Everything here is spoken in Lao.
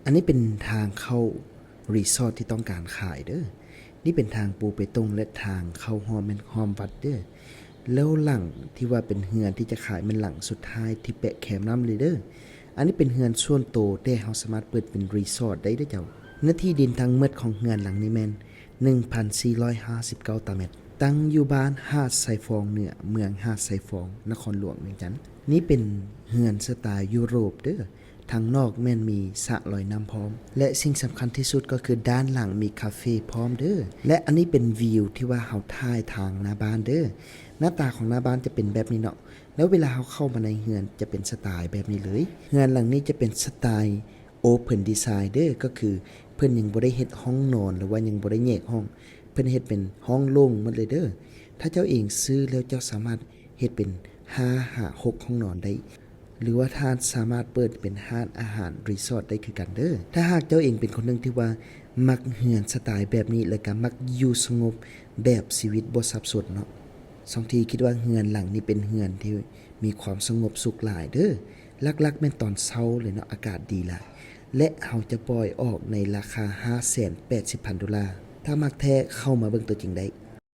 ອັນນີ້ເປັນທາງເຂົ້າ resort ທີ່ຕ້ອງການຂາຍເດີ້. ນີ້ເປັນທາງປູເປຕົງ ແລະ ທາງເຂົ້າຮ່ວມແມ່ນຮ່ວມວັດເດີ້. ແລ້ວຫຼັງທີ່ວ່າເປັນເຮືອນທີ່ຈະຂາຍແມ່ນຫຼັງສຸດທ້າຍທີ່ແປະແຄມນ້ຳເລີຍເດີ້. ອັນນີ້ເປັນເຮືອນສ່ວນໂຕ ແຕ່ເຮົາສາມາດເປີດເປັນ resort ໄດ້ເດີ້ເຈົ້າ. ເນື້ອທີ່ດິນທັງໝົດຂອງເຮືອນຫຼັງນີ້ແມ່ນ ໜຶ່ງພັນສີ່ຮ້ອຍຫ້າສິບເກົ້າຕາແມັດ, ຕັ້ງຢູ່ບ້ານຫາດຊາຍຟອງເໜືອ ເມືອງຫາດຊາຍຟອງ ນະຄອນຫຼວງວຽງຈັນ. ນີ້ເປັນເຮືອນສະໄຕລ໌ຢູໂຣບເດີ້. ທາງນອກແມ່ນມີສະລອຍນ້ຳພ້ອມ ແລະ ສິ່ງສຳຄັນທີ່ສຸດກໍຄືດ້ານຫຼັງມີຄາເຟພ້ອມເດີ້. ແລະ ອັນນີ້ເປັນວິວທີ່ວ່າເຮົາຖ່າຍທາງໜ້າບ້ານເດີ້. ໜ້າຕາຂອງໜ້າບ້ານຈະເປັນແບບນີ້ເນາະ. ແລ້ວເວລາເຮົາເຂົ້າມາໃນເຮືອນຈະເປັນສະໄຕລ໌ແບບນີ້ເລີຍ. ເຮືອນຫຼັງນີ້ຈະເປັນສະໄຕລ໌ Open Design ເດີ້ ກໍຄືເພິ່ນຍັງບໍ່ໄດ້ເຮັດຫ້ອງນອນ ຫຼືວ່າຍັງບໍ່ໄດ້ແຍກຫ້ອງ, ເພິ່ນເຮັດເປັນຫ້ອງໂລ່ງໝົດເລີຍເດີ້. ຖ້າເຈົ້າເອງຊື້ແລ້ວເຈົ້າສາມາດເຮັດເປັນຫ້າຫາຫົກຫ້ອງນອນໄດ້ ຫຼືວ່າທ່ານສາມາດເປີດເປັນຮ້ານອາຫານ resort ໄດ້ຄືກັນເດີ້. ຖ້າຫາກເຈົ້າເອງເປັນຄົນໜຶ່ງທີ່ວ່າມັກເຮືອນສະໄຕລ໌ແບບນີ້ ແລະ ກໍມັກຢູ່ສະຫງົບແບບຊີວິດບໍ່ສັບສົນເນາະ, ສອງທີຄິດວ່າເຮືອນຫຼັງນີ້ເປັນເຮືອນທີ່ມີຄວາມສະຫງົບສຸກຫຼາຍເດີ້. ຫຼັກໆແມ່ນຕອນເຊົ້າເລີຍເນາະ, ອາກາດດີຫຼາຍ ແລະ ເຮົາຈະປ່ອຍອອກໃນລາຄາຫ້າແສນແປດສິບພັນໂດລາ. ຖ້າມັກແທ້ເຂົ້າມາເບິ່ງຕົວຈິງໄດ້.